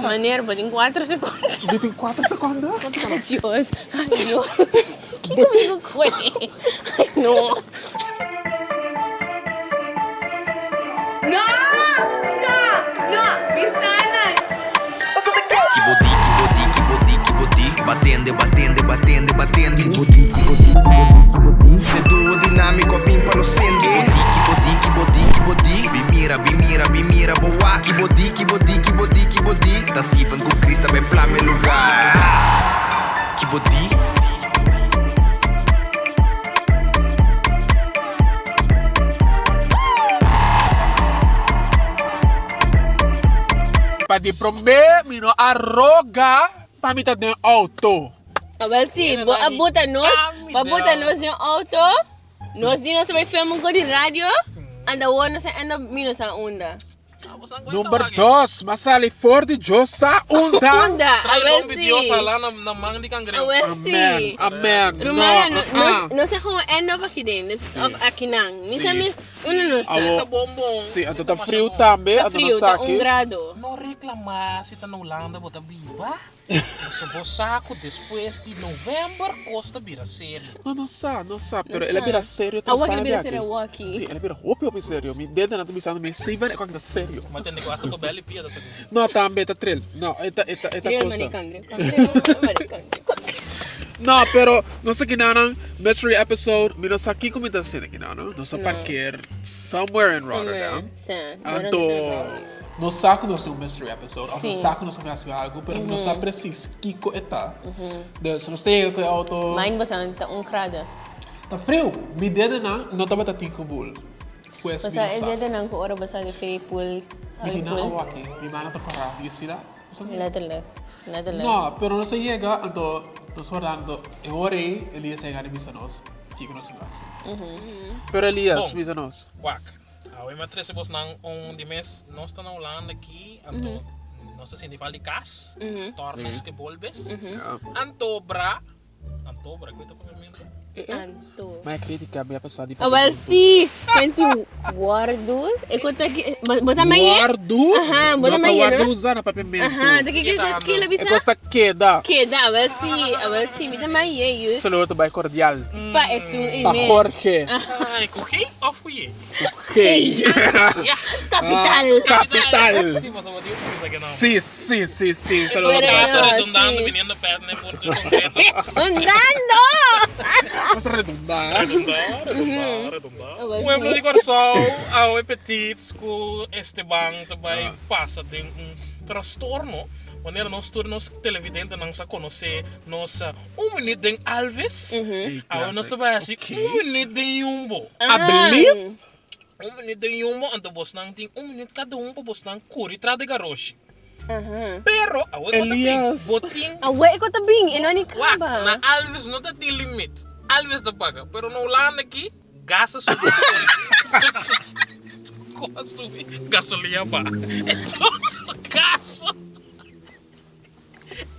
Meneer, bo tin cuatro secondo. Mi tin cuatro secondo? Ay Dios, ay Dios. Kiko mi tin ku kue? Ay no. No! No! No! Bisa nan! Ki bo di, ki bo di, ki bo di, ki bo di Batende, batende, batende, batende Ki bo di, ki bo di, ki bo di, ki bo di De duo dinamico a bin pa nos sende Ki bo di, ki bo di, ki bo di, ki bo di Bin mira, bin mira, bin mira bo wak Ki bo di, ki bo di, ki bo di, ki bo di Ta Steven ku Chris ta bin plama e lugar Ki bo di. Pa di promé mi no a roga pa mi ta den auto. Awel si, bo a buta nos, bo a buta nos den auto, nos di nos ta bai film un ko di radio, anda awor nos a enda mi no sa unda. Number dos, m'a sali for di Dios sa unda. Unda, Trae awel lombi si. Dios ala na, na man di cangreu. Awel si. Amen, amen. No, Rumana, no, ah, ah. nos, nos a gewoon end up aki den, dus, Sí. of aki nan. Mi Sí. sa mes unda nos ta. Awo. Ta bon bon. Sí, anto ta friu tambe, Ta anto nos friu, ta ta un aki. grado. No reclama si ta na Hulanda bo ta biba. Paso bo sa ku despues di november kos ta bira serio. No, no sa, no sa, pero No el a sa. bira serio Awor temprano el a bira aki. serio awor aki. Sí, el a bira hopi hopi serio. Mi dedenan ta bisando mi, Steven, e kos aki ta serio. Ma tende ku asta bo bel i pia ta serio. No, tambe ta tril. No, e ta, e ta, e ta Tril cosa. mane kangre, kangre, mane kangre, kangre. No, pero nos a kinanan mystery episode, mi no sa kiko mi ta haciendo kinanan. Nos a No. parkeer somewhere in Rotterdam. Somewhere, sa. Anto, nos sa ku nos tin un mystery episode, òf nos Sí. sa ku nos ta hasi algu, pero mi no sa presis kiko e ta. Dus nos ta yega ku e auto. Mijn was aan ta un grado. Ta friu! Mi dedenan no tabata tin gevoel. Pues mi Pasá no e sa. dedenan ku ora bo sali fei pool, Mi awe tin nan pool. awaki, mi mano ta kòrá. Do you see that? Bo sa mi? Letterlijk, letterlijk. No, pero nos a yega, anto nos wardando e ora ei Elias a yega di bisa nos kiko nos tin ku hasi. Pero Elias, Bon. bisa nos. Wak. Awe mi a trese bosnan un di mes nos ta na Hulanda aki, anto nos ta sinti falta di kas, tornes ke bolbes. Anto bra, anto bra, ku ta papiamentu? Anto. Ma e critica mi a pasa di Ah, wel si, kenti wordu, e ku ta ki, bo ta maye? Wordu? Aha, bo ta No ta maye, no? wordu usa na papiamentu. Aha, ta ki ki ki la E bisa? kos ta keda. Keda, wel si, wel si, mi ta maye, yus. Saludo ta bai cordial. Pa esun Pa imes. Jorge. Ay, ku G of ku Y? G. Ya. Capital. Capital. Sí, pasobra bo tin usa ke nomber. Sí, sí, sí, sí. Saludo Pero ta bai. Caso no, redundando, sí. viniendo pet ne punto concreto. Redundando! Nos redunda. Redunda, redunda, redunda. Ah, wel, Pueblo sí. di Kòrsou, awe petit ku Esteban ta bai pasa den un trastorno. Manera nos tur nos televidentenan sa konosé nos Un minuut den Alves, awe nos ta bai hasi un minuut den Jumbo. I believe. Un minuut den Jumbo, anto bosnan tin un minuut kada un pa bosnan kuri tras di garoshi. Pero awe ku ta bin, bo tin. Awe ku ta bin, e no ni Wak, kaba. na Alves no ta tin limit. Alves ta paga, pero na Hulanda aki gas a subi. Ko a subi, gasolina baha. En todo caso.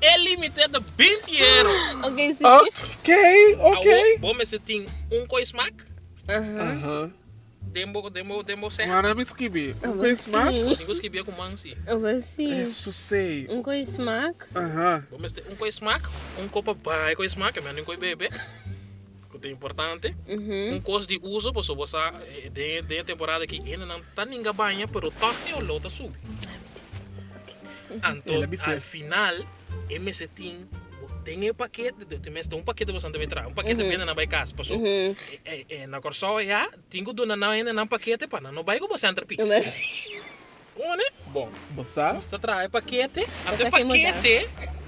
E limite ta binti euro. Ok, si. Ok, ok. Awo, bo mester tin un koi smak. Aha. Den bo, den bo, den bo set. Wara mi skibi. Un koi smak? Tin ku skibi ku man si. Awel si. Eso sei. Un koi smak. Aha. Bo mester un koi smak, un kopa bai koi smak, e men un koi bebe. Ku ta importante. Un kos di uso, pasobra bo sa den den e temporada aki hendenan ta ninga baña, pero tòg e oló ta subi. Anto El a bis'é. al final e mester tin den e pakete, den mester un pakete boso nan ta traha, un pakete bende nan bai kas, paso na Kòrsou ya tin ku duna nan hende nan pakete pa nan no bai ku bo centerpiece. Bon ne? Bon. Bo sa? Nos ta traha e pakete, anto e pakete,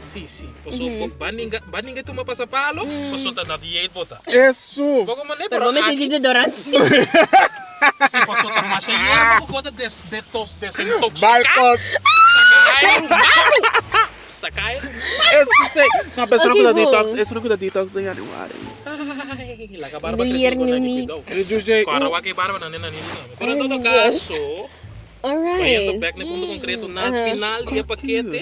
si si, paso bo ba ninga ba ninga tuma pasapalo, paso ta na dieet bo ta. Eso! Poko manera, Pero bo mester aki. di deodorante. Si paso ta masha yerba ku bo ta des detos desintoxiká. Barcos. Saka airu malu. Saka airu malu. Eso si. No, pero eso no Ok, kuda bon. detox. Eso no kuda detox den januari. Ai, laga barba New krese year, ku new naki me. kuidou. E Jose, Kòrda wak e barba nan den nan hende tambe. Pero en todo kaso, bayendo Alright. bek na e punto konkreto, na final di e pakete,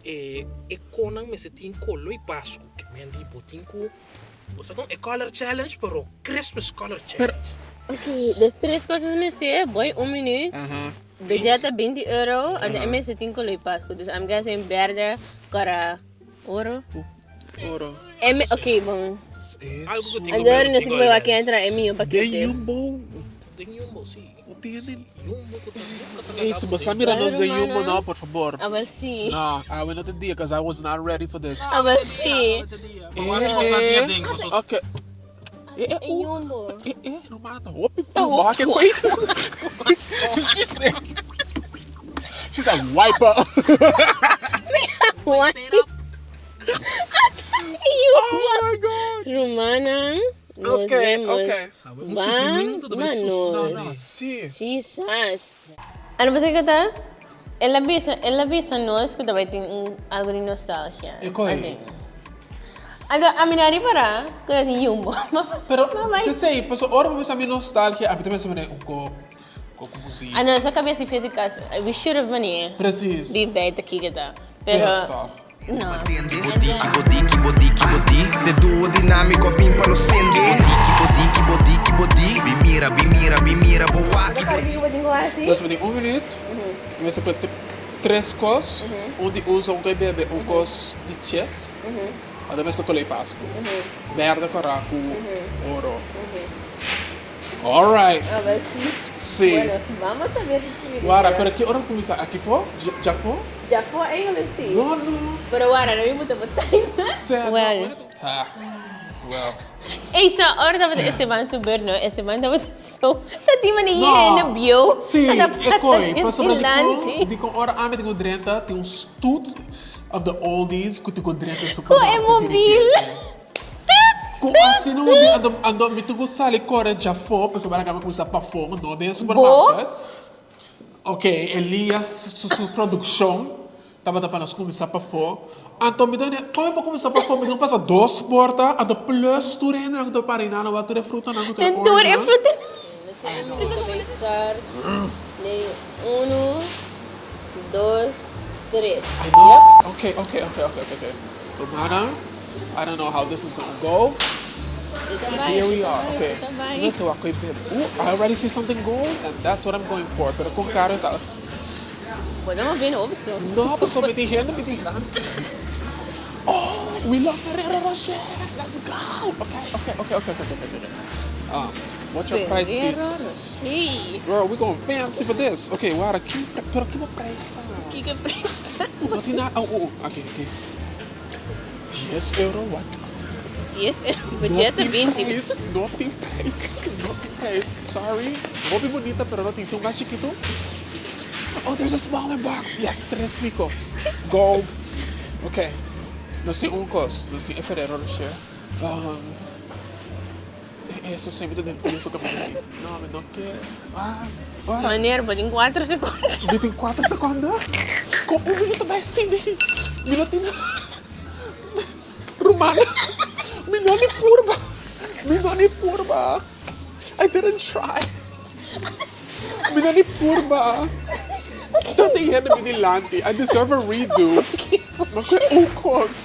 e e konan mester tin kolo i pasku. Ke men di bo tin ku Bo sa kon e color challenge pero Christmas color challenge. Ok, dus tres cosas mester, boy un minuut. Budget ta 20 euro, anto e mester tin color Pascu. Dus I'm guessing berde, cora, oro. Oro. E me, ok, bon. Algo cu tin Anto cu no sé cu wak entra e miyo pakete. Den Jumbo. Den Jumbo, si. Tiene. Jumbo cu ta Ey, si bo sa mira nos den Jumbo no, por favor. Awel si. No, awe no ta dia, cause I was not ready for this. Awel si. Eh, ok. Eh, eh, E Jumbo. Eh, eh, Romana ta hopi flu. Bo ke koi. She said. She's a wiper. What? Oh my God. Romana. Nos Okay, vemos. okay. Vámonos. No, si. Jesus. Ano ba sa kata? El a bisa, el a bisa nos ku tabay tin un algo di nostalgia. E koi? Atin. Anto, a mi nari para ku ta tin Jumbo. Pero, Mamay. te sei, paso ora bo bisa mi nostalgia, a mi ta pensa mane un ko, ko ku muziek. Ano, sa kabia si física, we should have money. Precies. Di bij te kijken ta. Pero, Pero toch. no. Ki bo di, ki bo di, ki bo di, ki bo di. De duo dinámiko bin pa nos sende. Ki bo di, ki bo di, ki bo di. Bi mira, bi mira, bi mira bo wak. Ki bo Dus mi tin un minuut, mi mester pone tres kos, un di usa, un koi bebe, un kos di ches, anto mester kolei Pasku. Berde kora ku oro. Alright. Si. Bueno, vamos a ver. Wara, pero ki ora kuminsá? Aki fo? Dja fo? Ya fue eigenlijk sí. No, no. Pero wara, no mi puta botijn. Sè, no. Well. Ha. Well. Ey, so ahora tabata Esteban su beurt, no? Esteban tabata so... Ta di mane No. hende bio. Si, Ta e pasa koi. Pasobra di dilanti. kon, di kon ora ami tin ku drenta, tin un stoet of the oldies ku tin ku drenta Ku e supermarket mobil. Ku asina mobil, ando, ando mi tin ku sali kore djafó, pasobra mi kuminsá pafó, no den e supermarket. Ok, Elias su su produccion tabata pa nos cuminsa pafó. Anto mi ta di, como mi por cuminsa pafó? Mi tin cu pasa dos porta, anto plus tur e hendenan cu ta para einan, wak tur e frutanan cu tur e Den tur e orangenan. frutanan. Den uno, dos, tres. I know. Ok, ok, ok, ok, ok, ok. Romana, I don't know how this is gonna go. But here we are. Okay. Listen, wak koe bebe. Ooh, I already see something gold and that's what I'm going for. Pero con caro ta. Bo ta mas bien hopi so. No, pasobra mi tin hende mi tin grandi. Oh, we love Ferrero Rocher. Let's go. Okay, okay, okay, okay, okay, okay, okay. What's your price Ferrero sis? Rocher. Girl, we going fancy for this. Okay, wara, ki, pero ki bo prijs ta? Kiko prijs ta? No tin na, oh, oh, okay, okay. Dies euro, what? Dies euro, budget ta binti. No tin prijs, no tin prijs, no tin prijs. Sorry, hopi bunita pero no tin. Tin un mas chikitu? Oh, there's a smaller box. Yes, tres pico. Gold. Okay, nos tin un cos, nos tin e Ferrero Rocher. Um, Eso semper ta den pienso caminda aki. No, mi no ke. Ah, ora. Meneer, bo tin cuatro secondo. Mi tin cuatro secondo? Con un minuto bai asina ei? Mi no tin. Ruman, mi no ni purba. Mi no ni purba. I didn't try. Mi no ni purba. Ta tin hende mi dilanti. I deserve a redo. No kue un kos.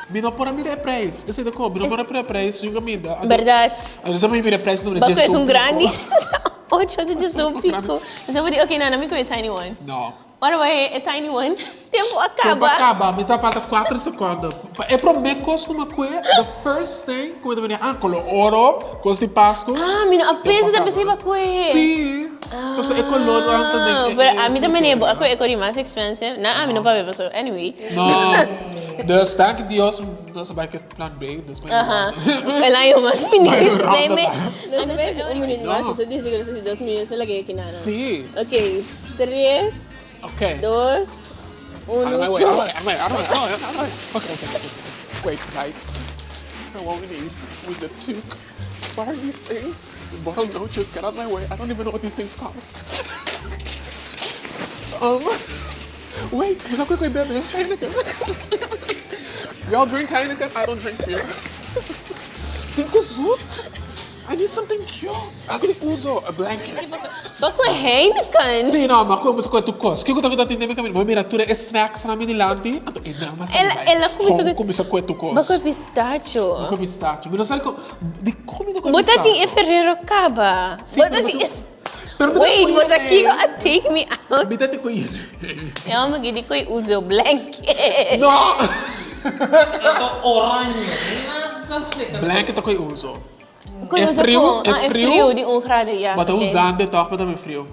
Mi no por a mira e prijs. Esei ta komo. Mi no por a mira e prijs sin kaminda. Berdad. Anto sa mi mira e prijs ku Bako djesun es un pico. grandi. Ocho ta djesun pico. Sa bo di ok no, no mi kue tiny one. No. Ora bo e tiny one, tempo a caba. Tempo a caba, mi ta falta cuatro secondo. Pa e prome cos cu mi a cue, the first thing cu mi ta bini, ah, color oro, cos di Pascu. Ah, mi no a pensa ta pensei pa cue. Si, pasobra e color nan ta den e. Pero ami ta mene bo a cue e cos di mas expensive. Na ami no papia pasobra, anyway. No, dus danki Dios nos a bay cu plan B, dus mi Aha, el año mas minuut, Ronda mei mei. mas. Nos a un minuut mas, nos a dici cu nos a haci dos minuut, so laga e kina nan. Si. Ok. Tres, Okay. dos, Out of my uno. way, out of my way, out of my way, out of my way, out of my way. Okay, okay, okay. Wait, lights. Now what we need with the toque. What are these things? Bottle noches, get out of my way. I don't even know what these things cost. Wait, we quickly bebe Heineken. Y'all drink Heineken? I don't drink beer. Think zoet? I need something cute. Algo di uso, a blanket. Bo ku Heineken? Sí, no, ma ku ku tu kos. Kiko ta ku ta tende mi kaminda? Bo mira tur e snacks na mi dilanti, anto e nan mas El el a kuminsa ku kuminsa ku tu kos. Bo ku pistacho. Bo ku pistacho. Mi no sa di kon mi ta ku Bo ta pistacho. tin e Ferrero kaba. Sí, Bo ta tin e. Pero mi ta Wait, koe was yere. Kiko a take me out? Mi ta te koe yere. E homber aki di koe uzo blanket. No! Anto oranje. Nada seca. Blanket ta koe uzo. Koe E uzo friu, kon? e Ah, e friu. friu di un grado, ya. Bo ta oké. usando toch pa ta mi friu.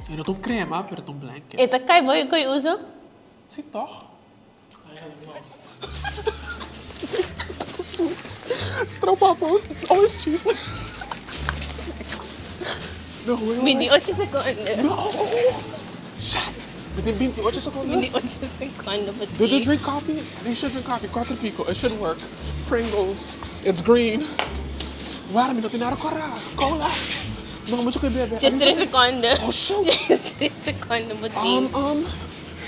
E no ta un crema, pero ta un blanket. E ta kai bo koe uzo? Si toch? Eigenlijk not. Zoet. Stroopwafel. Always cheap. No, wait, wait. 28 seconden. No! Shit! Met in 28 seconden? 28 seconden pa Do they ti. drink coffee? They should drink coffee. Cuatro pico. It should work. Pringles. It's green. Wara, mi no tin nada kora. Cola. No, mucho ku e bebe. Just 3 seconden. Oh, shoot. Just 3 seconden pa ti.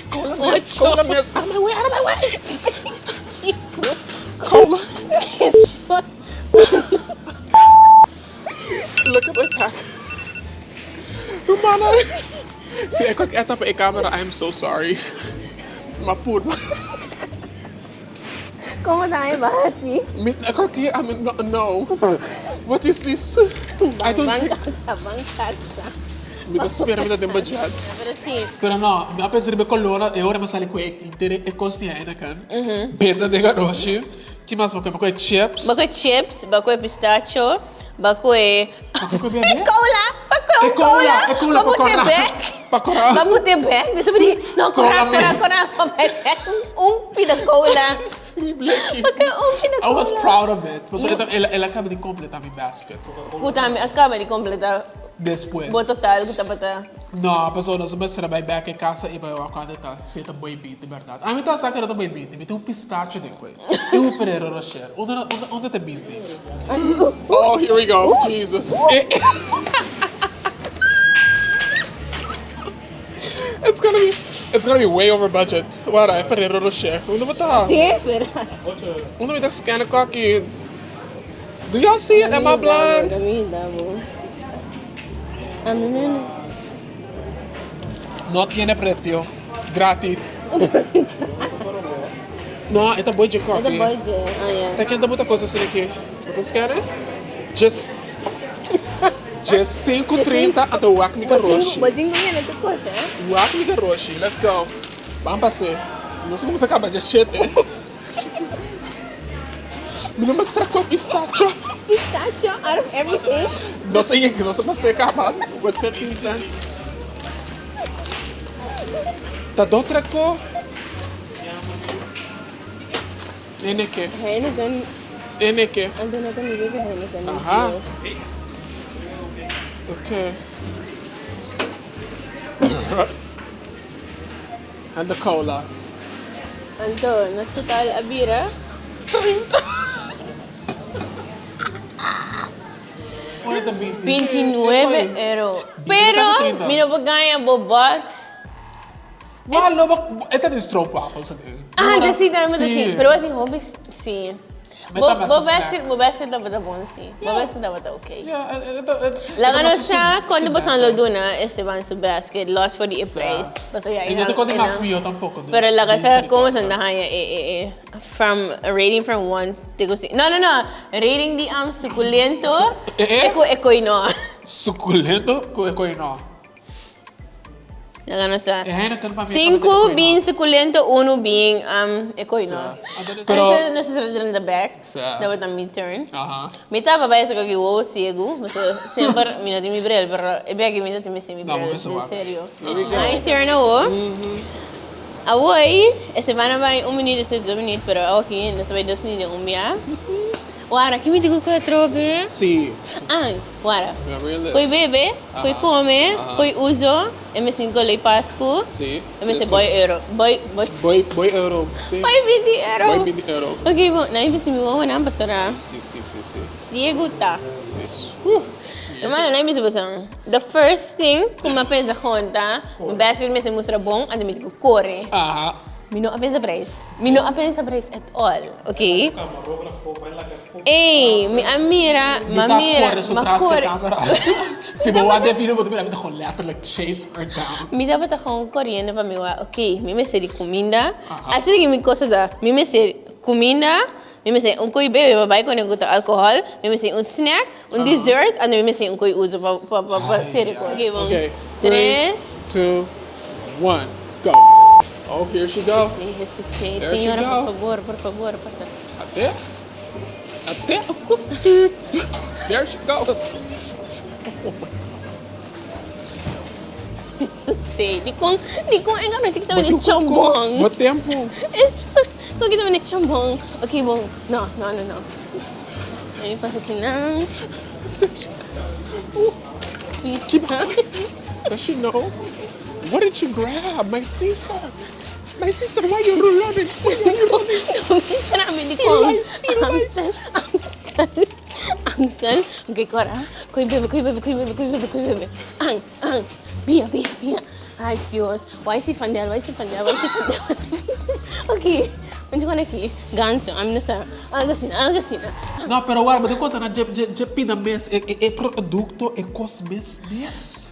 Cola miss. Ocho. Cola miss. Out of my way, out of my way. Cola. Look at my pack. Humana. Si e kok eta pa e camera, I'm so sorry. Ma purba. Como ta e baha si? Mi e kok I mean, no, no. What is this? I don't Ban drink. casa, ban casa. Mi ta spera mi ta den budget. Pero si. Pero no, mi a pensa riba e color, e ora mi a sali cu e inter e cos di Heineken. Benta den garoshi. Ki mas bo koe? Bo koe chips. Bo koe chips, bo koe pistacho, bo koe. Bo koe bebe? Cola! Bo koe un cola! E cola Bo pa put'e cora. bek. Pa cora. Bo put'e bek. Bo sa di, no, cora, Cola cora, mis. cora. Bo bai bek un pida cola. Mi bleki. Bo koe un pida I was cola. proud of it. Pasobra el a caba di completa mi basket. Cu tambe a caba di completa. Despues. Bo total cu tabata. No, pasobra nos a mester a bai bek e casa y bai wak cuanto ta si e ta boy binti berdad. Ami ta sa cu no ta boy binti, mi tin un pistacho den cuey y un Ferrero Rocher. Unda unda unda ta binti? Oh, here we go, Jesus. It's gonna be, it's gonna be way over budget. Wara, e Ferrero Rocher. Unda bo ta? Te, berdad. Unda mi ta scan cocky? Do y'all see it? Am I blind? No tiene precio. Gratis. No, e ta boy dje koki. Ta ken ta buta cos asina aki? Bo ta skere? Djes djes sinku trinta a ta wak mi garoshi. Wak mi garoshi. Let's go. Ban pas'é. Nos a cuminsa caba dje shete. Mi no mester koe pistacho. Pistacho out of everything. Nos a yega, nos a pas'é kaba with 15 cents. Ta do trako. Eneke. Heineken. Eneke. Anto no ta mi bebe Heineken. Aha. Okay. And the cola. Anto, nos total a bira. 30. Ora ta 20. 29 euro. Pero, mi no por gaña bo box. Wa lo bo, e ta di stroopwafel sa den. Ah, ta si, tambe ta si. Pero bo tin hopi, si. Bo bo basket, bo basket tabata bon si. Bo basket tabata ok. Laga nos sa konto boso lo duna Esteban su basket los for di e prijs. Pasobra ya E no ta konta mas mihó tampoco. Pero laga sa kon boso ta haña e e e from a rating from one te ku No no no rating di suculento e ku e koinoa. Suculento ku e koinoa. Laga nos sa. E Heineken pa mi Sinku bin suculento, unu bin um, e koi no. Pero Nos ta drenta bek. Sa. Tabata mi turn. Aha. Mi taba bai saka ki wowo ciegu, pasobra semper mi no tin mi bril, pero e bia aki mi ta tin mester mi No, bo bril, mester en wak. serio. It's my turn awo. Awoi, e semana bai un minuut despues dos minuut, pero awoki nos ta bai dos minuut den un bia. Wara, ki mi tin ku kue atrobe? Si. Ah, wara. Remember this. Koi bebe, koi kome, koi uso, e mester golei pasku, Si. e mester boi euro. Boi, boi. Boi, boi euro, si. Boi binti euro. Boi binti euro. Ok, bon, nan bisti mi wowonan pasobra. Si, si, si, si. Ciego ta. Uh. Hermano, nan bisti boso. The first thing ku mi a pensa gewoon ta, mi basket mester mustra bon, anto mi tin ku kore. Aha. Mi no a pensa prijs. Mi no a pensa prijs at all, ok? Camarógrafo, bai laga foto. Ey, mi a mira, Mi mi a ta mira, kore su mi a tras kore. ke camera. Si bo wak den video bo ta mira mi ta gewoon letterlijk chase her down. Mi tabata gewoon koriendo pa mi wak, ok, mi mester di kuminda. Asina ki mi cosa ta, mi mester kuminda. Mi mester un koe bebe pa bai kone ku ta alkohòl, mi mester un snack, un dessert, anto mi mester un koe usa pa pa pa pa seri kos. Ok, bon. Ok, three, Tres. two, one, go. Oh, here she go. Sí, sí, sí, There she señora, go. por favor, por favor, pasa. Ate. Ate. There she go. Eso sí. Dikon, dikon e gana kita mene Bo chambon. Bo tempo. Kon kita mene chambon. Ok, bon. No, no, no, no. Mi pasa aki nan. Pizza. Does she know? What did you grab? My sister. My sister, why you running? Why you running? No, mi dikon. Lights, lights. Amstel, Amstel. Amstel. Ok, kora. Koi bebe, koi bebe, koi bebe, koi bebe, koi bebe. Ang, ang. Bia, bia, bia. Ay, Dios. Why si Fandel? Why si Fandel? Why si Fandel? Why si Fandel? Ok. Anto kon aki? Ganso. Ami no sa. Algo asina, algo asina. No, pero wak, bo ta konta na dje, dje, dje pida mes e, e, e produkto, e kos mes mes.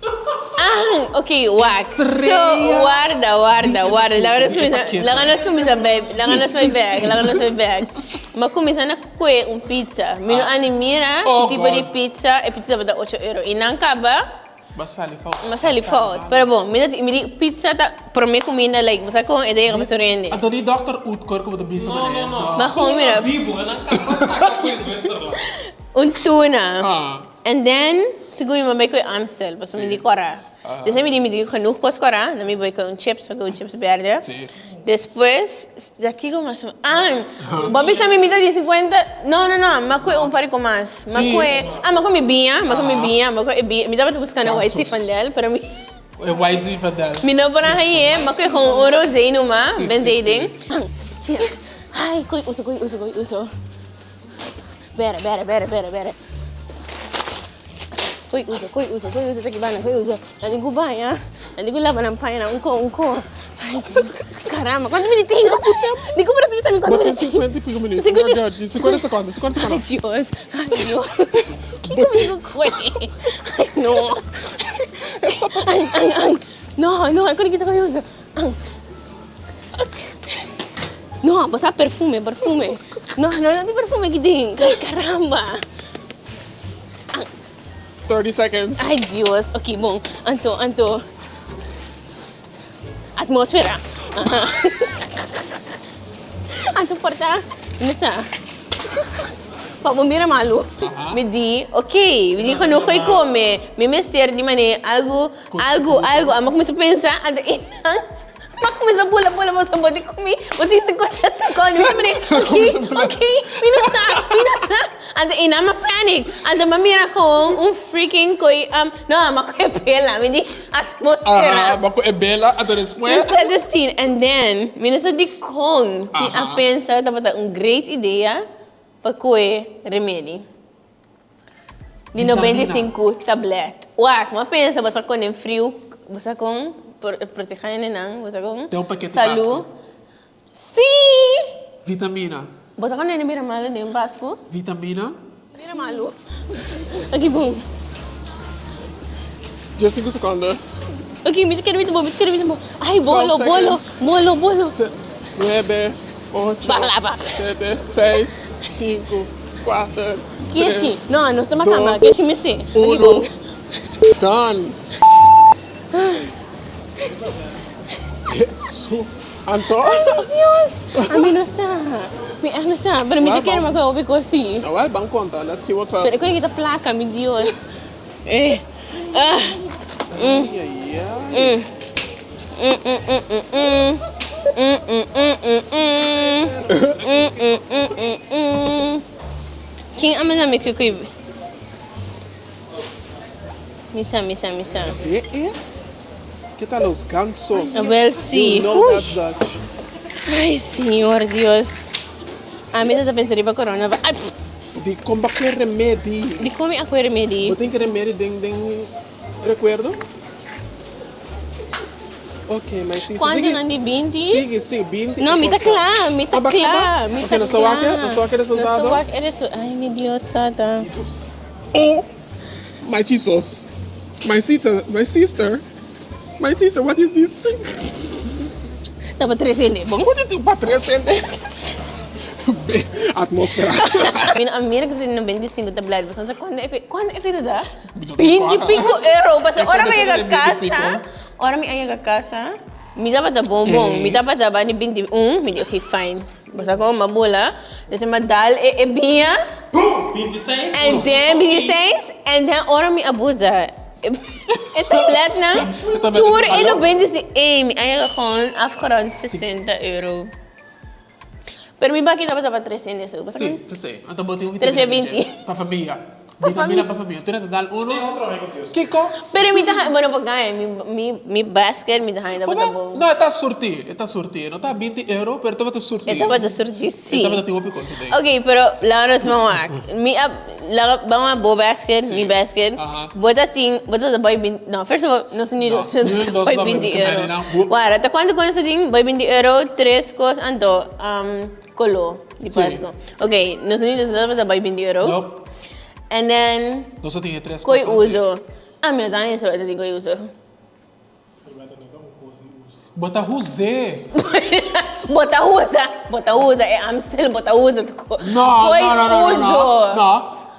Ah, ok, wak. So, Estrella warda, warda, di warda. Laga nos di e kuminsa, pakete. laga nos kuminsa bij, laga Si, nos si, bai bek, si. laga nos bai bek. M'a kuminsa na kue un pizza. Mi no a ni mira Oh, ki tipo di God. pizza, e pizza tabata ocho euro. I nan kaba. Ba sali fout. Ba sali fout. Pero bon, mi ta mi di pizza ta prome cuminda like bo sa con e ta yega pa tur hende. Anto di dokter Oetker cu bo ta bisa No, no, no. Ma gewoon mira. Bibo, en nan kaba saka cu e Zwitserland. Un tuna. Ah. And then, segun mi bai cu e Amstel, pasobra mi di cora. Despues mi di mi di genoeg cos cora, dan mi bai cu un chips, mi bai cu un chips berde. Si. Despues, di kico mas? Ah, bo bisa mi mi ta di 50, no, no, no, mi a coge un par di cos mas. Mi a coge, ah, mi a coge mi biña, mi a coge mi biña, mi a coge e biña, mi tabata buscando White Zinfandel, pero mi. E White Zinfandel. Mi no por a hañ'é, mi a coge gewoon un rosé numa, ben dei den. Si, si, si. Ay, coge uso, coge uso, coge uso. Bere, bere, bere, bere, bere. Ko'i uso, ko'i uso, ko'i uso ta ki banda, ko'i uso. Nan tin ku baña, nan tin ku laba nan pañanan un ko, un ko. Ay, caramba, kuantu minüt tin? Di ku por a bisa mi kuantu Bo tin minüt tin? 50 y pico minüt. 50 50 sekondo, 50 sekondo. Ay, Dios, ay, Dios. Kiko mi ku koe? Ay, no. Ay, ay, ay. No, no, ay, kiko ko'i uso? No, bo sa perfume, perfume. No, no, no tin perfume aki den. Caramba. 30 seconds. Ay, Dios. Ok, bon. Anto, anto. Atmósfera. Aha. Anto por ta, no sa. Pa bo mira malu. Mi di, ok, mi di genoeg gooi come. Mi mester di mane algu, algu, algu. Amo cuminsa pensa, anto einan m'a cuminsa bula bula boso bo di cu mi, bo tin 50 secondo. Mi ta mane, ok, ok, mi no sa, mi no sa. Anto einan m'a panic. Anto m'a mira gewoon un freaking coi, no, m'a coge bela, mi di atmosfera. Aha, m'a coge bela, anto despues. Mi set the scene and then mi no sa dicon mi a pensa tabata un great idea. Pa koe remedi. Di 95 tablet. Wak, m'a pensa bo sa kon den friu, bo sa kon proteha hendenan, bo sa kon Den un pakete salu. basku. Sí! Vitamina. Bo sa kon hende bira malu den basku? Vitamina. Bira malu. Oké, bon. Dies sinku sekonde. Oké, mi ta kere mi ta bo, mi ta kere mi ta bo. Ai, bolo, bolo, bolo, bolo. Nuebe. Ocho, Baklava. shete, seis, sinku, kuater, tres, Keshi. No, nos ta makamba. dos, Keshi mester. Oké, uno. bon. Done. Hesu. Anto? Ay, Dios. Ami no sa. Mi echt no sa. Pero mi ta kere maka hopi kos si. Awel, ban konta. Let's see what's up. Pero e kore kita plaka, mi Dios. Eh. Ah. Ay, ay, ay. Ken a manda mi ku ku Misa, misa, misa. Eh, eh. Ke tal los gansos? Wel si. You know that's Dutch. Ay, Señor Dios. Ami ta ta pensa riba corona. Ay, Di kon bo a kue remedi? Di kon mi a kue remedi? Bo tin ki remedi den den Recuerdo? Ok, my sister. Cuanto nan di 20? Sigui, sigui, 20. No, mi ta cla, mi ta cla, mi ta Ok, nos ta wak, cla. nos ta wak e resultado. Nos ta wak e resultado. Ay, mi Dios, tata. Oh, my Jesus. My sister, my sister, my sister, what is this? Ta pa tres hende, bon? What is this? Pa tres hende? Atmosfera. Mi no a mira ku tin 95 tablet, bo sa kuantu e kuantu e ta da? Binti piko euro, pasobra ora mi a yega kasa, ora mi a yega kasa, mi tabata bon bon, mi tabata banda di 21, mi di ok fine, bo sa kon mi a bula, despues mi a dal e biña, and then 26, and then ora mi a busa e tabletnan, tur e 95, ey mi a yega gewoon afgerond 60 euro. Pero mi baki tabata pa tres hende so. Sí, te sé. Anto bo tin un Tres vitamina be di dje. Pa famia. Vitamina pa famia. Tur e ta dal uno. Kiko? Pero mi ta haña, bueno pa gaña, mi, mi, mi basket mi ta haña tabata bon. No, e ta surti, e ta surti. No ta binti euro, pero e tabata surti. E tabata surti, sí. E tabata tin hopi cos aden. Ok, pero laga nos ban wak. Mi a, laga, ban wak bo basket, mi basket. Bo ta tin, bo ta bai binti, no, first of all, nos ni dos, No, ni dos bai no, binti porque euro. mari nan, bo- Wara, ta cuanto cu nos ta tin? Bai binti euro, tres cos, anto, um, colo di Sí. Pasco. Ok, nos ni dos no ta bai binti euro. Nope. And then, Nos ta tin e tres coi cosnan, sí. uso. Ah, mi no ta haña eso, ta tin coi uso. Bo ta huz'é. Bo ta usa, bo ta usa e Amstel, bo ta usa tu ko. No, Koi no, no, no, no, no. uso. No.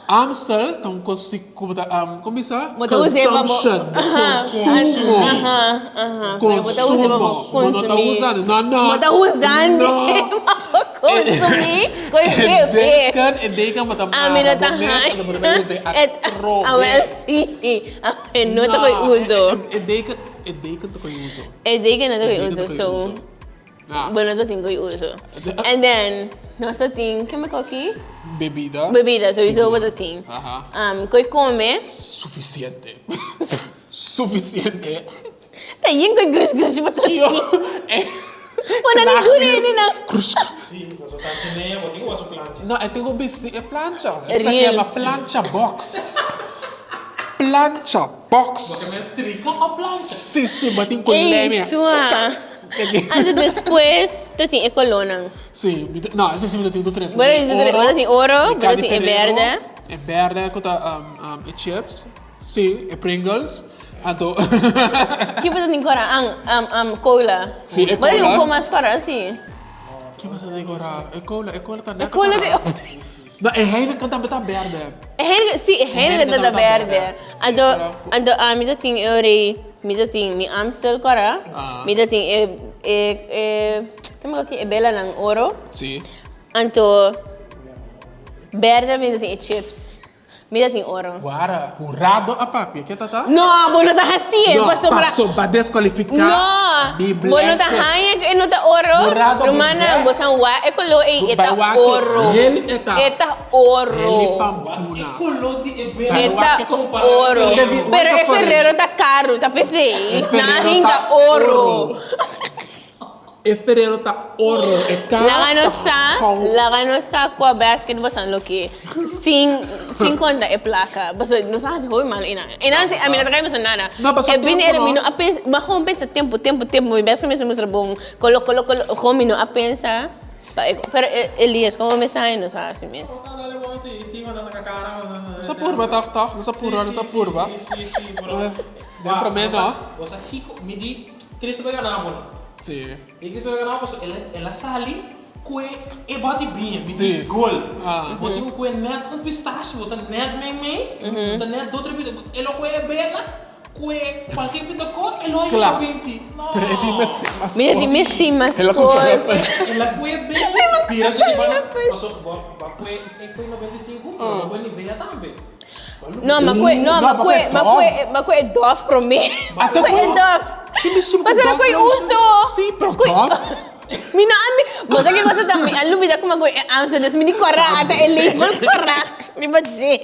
Amstel ta un kos si ku bo ta, kon bisa? Bo ta us'é pa bo. Consumption, bo konsumo. Aha, aha. Pero bo ta us'é pa bo Konsumo. Bo no ta konsumí. usando. No, no. Bo ta usando No. pa bo konsumí koi E bebe. deken, e deken bo ta Ami no mara ta bo mes, haña. anto bo ta bai us'é atrobe. Awel sí. E no ta koi uso. E deken, e deken ta koi uso. E deken no ta koi E deken uso, ta koi so uso. Ah. bo no ta tin koi uso. And then, nos ta tin, ke me koki? Bebida. Bebida, sowieso bo ta tin. Aha. Um, koi kome. Suficiente. Suficiente. Ta yin koi grush grush bo ta tin. Yo, eh. Bo no ni gure ni nan. Grush. Sí, paso ta chinea, bo tin ku wak su plancha. No, e tin ku bisti e plancha. E Esaki yama reels. plancha box. Plancha box. Bo ke men strika o plancha? Si, si, bo tin ku Ey, lemia. sua. Anto despues ta tin e kolónan. Si, mi ta, no, ese si mi ta tin tur tres. Bo ta tin tur tres, bo ta tin oro, bo ta tin e berde. E berde ku ta e chips, si, e Pringles, anto. Ki bo ta tin kora? Cola. Si, e cola. Bo ta tin un ko mas kora, si. Ki bo ta tin kora? E cola, e cola ta nèt E cola kora. di. No, e Heineken tambe ta berde. E Heineken, si, e Heineken ta berde. Anto, anto ami ta tin e ora, mi ta tin mi Amstel kora, mi ta tin e, e, e, keme ku e belanan oro. Si. Anto, berde mi ta tin e chips. Mi ta tin oro. Wara, hurado a papia, ke ta ta? No, bo no ta hasié, No, pasobra. paso ba deskualifiká No, mi bo no ta blanket. haña ku e no ta oro. Hurado Rumannan, bo bo san wak e koló ei, e Bai ta wak e oro. hel e ta. E ta oro. Hel Wak e pampuna. koló di e E berde ta oro. Pero e Ferrero ta karu, ta p'esei. E Nan a Ferrero hinka ta oro. oro. E Ferrero ta oro, e cara Laga ta nos sa, goud. laga nos sa kua basket bosan lo ke sin sin konta e plaka. Pasobra nos a hasi hopi malo einan. Einan si ami no ta kai pensa nada. No, pasobra E bini tempo era mi no. no a pensa, mi a gewoon pensa tempo, tempo, tempo. Mi basket mester mustra bon. Kolo, kolo, kolo. Gewoon mi no a pensa pa e pero Elias komo mi sa nos a hasi mes. Nos a purba tòg tòg, nos a purba, nos a purba. Den promé no. Bo sa kiko mi di Cristo bai gana bo no. Sí. E Cristo bai gana bo pasobra el el a sali ku e e bòt di biña, mi di gol. Bo tin ku kue nèt un pistashi, bo ta nèt mei mei, bo ta nèt dotro pita, e lo kue e bela, kue kualke pita ko, e lo a yega binti. No. Pero e di mester mas Mi di mester mas El a kuminsá kos. rap. El a kue bela, bira su di banda, pasobra bo bo a kue e kue 95, pero bo kue Nivea tambe. No, ma kue, no, ma kue, ma kue, ma kue e dof promé. Ma kue e dof. Pasera kue uso. Sí, pero dof. Mi no a mi, bo sa ke cosa ta mi a lubida kuma kue e Amstel, dus mi di kora ata e label kora riba dje.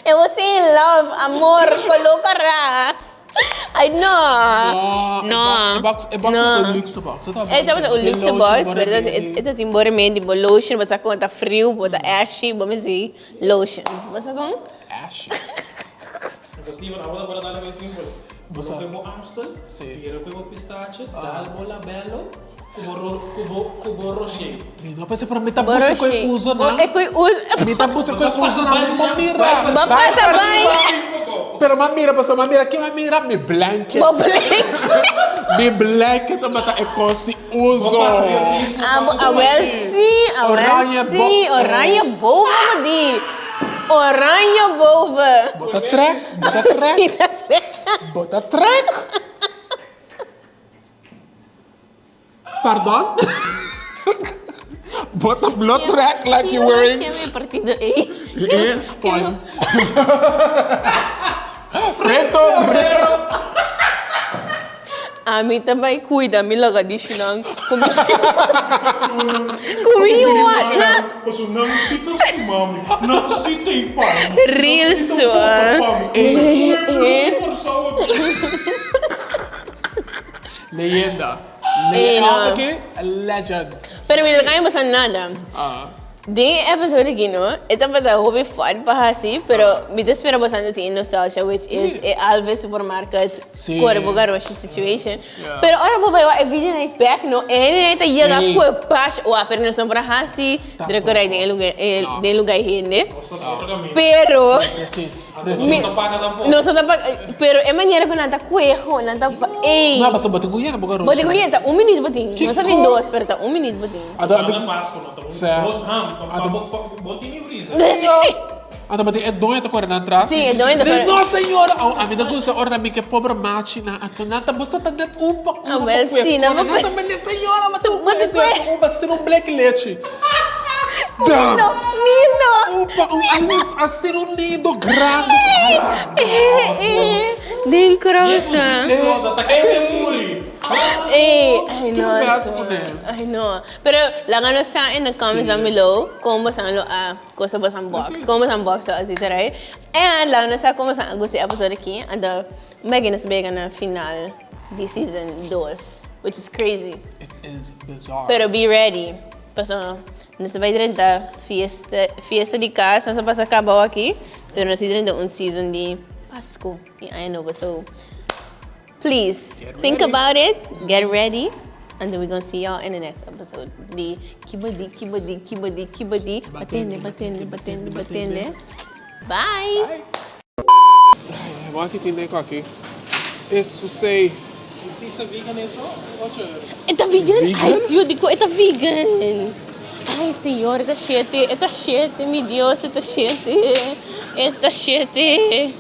E bo say love, amor, kolo kora. Ay no. No, e box, e box ta un luxe box. E tabata un luxe box, pero e ta tin bo remedi, bo lotion, bo sa kon ta friu, bo ta ashy, bo mester lotion. Bo sa kon? Ashy. Anto Steven, abo ta por a dal algo simpel. Bo sa koe bo Amstel, bira koe bo pistache, dal bo labello, ku bo ku bo ku bo rocher. Mi no pensa pero mi ta busa koe uso nan. E koe uso. Mi ta busa koe uso nan, mi por mira. Bo pasa bai. Pero m'a mira pasobra m'a mira ken m'a mira? Mi blanket. Bo blanket. Mi blanket tabata e kos di uso. Bo patriotismo Ah, bo, awel si, awel Oranje si. bo- Oranje boven bo di. Oranje boven. Bo ta trek, bo ta trek. Mi ta trek. Bo ta trek. Pardon? Bo ta blo trek like you wearing. Ken mi partido ei? Eh, pon. Preto, preto. Ami ta bai cuida mi laga di shinan cu mi cu mi yuana. Paso nan si ta stima mi, nan si ta i pa mi. Real so. Eh, eh. Leyenda. Ey, no. Leyenda aki, legend. Pero mi no ta pasa nada. Ah. Den e episode aki no, e tabata hopi fun pa hasi, pero mi ta spera boso tin e nostalgia, which is e Alves supermarket Sí. kore bo garoshi situation. Yeah. Pero ora bo bai wak e video nan bek no, e hende nan ta yega Ey. ku e pash, wak, pero nos no por a hasi, Tampoco. druk rai den e lugar, e, No. den e lugar hende. Nos ta otro camino. Pero Precies, Nos precies. no ta paga tampoco. nos no ta paga, pero e manera ku nan ta kueho, nan ta, ey. No, pasobra bo tin ku yena bo garoshi. Bo tin ku yena, ta un minuut bo tin. Nos a tin Kiko? dos, pero ta un minuut bo tin. Anto, Nan na Pasco no ta un dos ham, pa pa bo pa bo tin ni vriezer. Anto bo tin e doño ta kore nan tras. Sí, e doño ta kore. No señora! Au, ami ta gusta ora mi ke pobre machi nan, anto nan ta bosa ta net un pa un Ah, pa wel, kue sí, nan kore. pa Nan ta mende señora, bo tin Bo tin kue, kue. un pa ser un blek lechi. Damn! No, Nino! Un pa un, a ser un nido grandi. Den krosa. Ey, ay no. Ay no. Pero laga nos sa in the comments down below kon bosan lo a kosa bosan box. Kon bosan box lo así ta right. And laga nos sa kon bosan a gusta e episode aki. Anto Maggie nos ta bega na final di season dos. Which is crazy. It is bizarre. Pero be ready. Paso nos ta bai drenta fiesta fiesta di cas nos a pasa cabao aki pero nos si drenta un season di Pascu y aña nobo so please think about it get ready and then we gonna see y'all in the next episode di Kibo Di Kibo Di Kibo Di Kibo Di Batende Batende Batende Batende Bye. Ay, bo aki tin den aki. Esusei. Pizza vegan eso? Ocho euro. E ta vegan? Vegan? Ay, Dios, dico, e ta vegan. Ay, señor, e ta shete, e ta shete, mi Dios, e ta shete, e ta shete.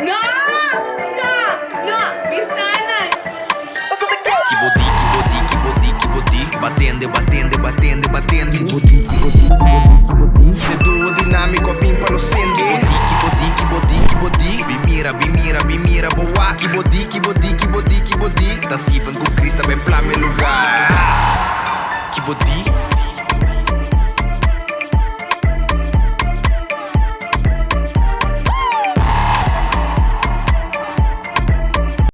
No! No! No! Bisa nan! Ki bo di, ki bo di, ki bo di, ki bo di Batende, batende, batende, batende Ki bo di, ki bo di, ki bo di, ki bo di De duo dinamico a bin pa nos sende Ki bo di, ki bo di, ki bo di, ki bo di Bin mira, bin mira, bin mira bo wak Ki bo di, ki bo di, ki bo di, ki bo di Ta Steven ku Chris ta ben plama e lugar Ki bo di.